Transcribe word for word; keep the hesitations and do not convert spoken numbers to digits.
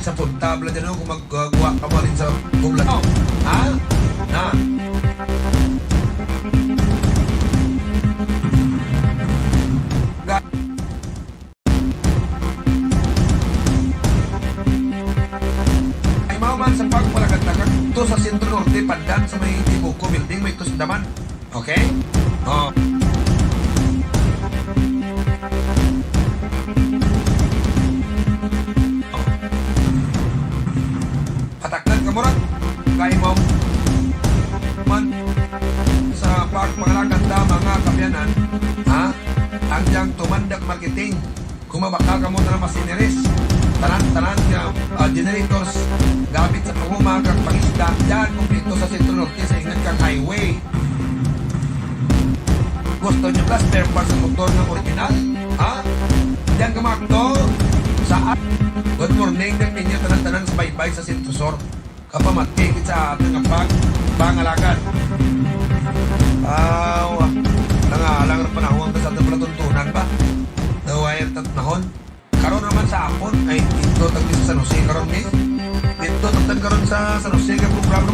Sa punta bala dyan, no, kon mag-, ah, gwa kamo halin sa poblasyon. Ha? Na. Ga-, ay, mao man sa pagpalagad na kag to sa Centro Norte, pandan sa may Tibuco Building, may to sa daman. Okay? O. O. Patakdan kamo ra. Kay mao man sa pagpangalagan ta, mga kaabyanan, ha? Ang dyang Tumandok Marketing. Kon mabakal kamo tanan machineries, tanan, tanan nga, ah, generators, gamit sa panguma kag pangisda, dyan kumpleto sa Centro Norte, sa ingid kang highway. Gusto nyo bala spare parts sa motor nga original? Ha? Dyan kamo agto sa, good morning kang ninyo tanan-tanan sa baybay sa Centro Sur. Kapamati gid sa atun nga pag-, pangalagan. Aw, nangaalang ra panahon ta sa atun palatuntunan ba? Naway ra ta tunahon. Karon ra man sa hapon, ay, didto ta gid sa San Jose karon, mi. Didto ta gid karon sa San Jose, kay programa man.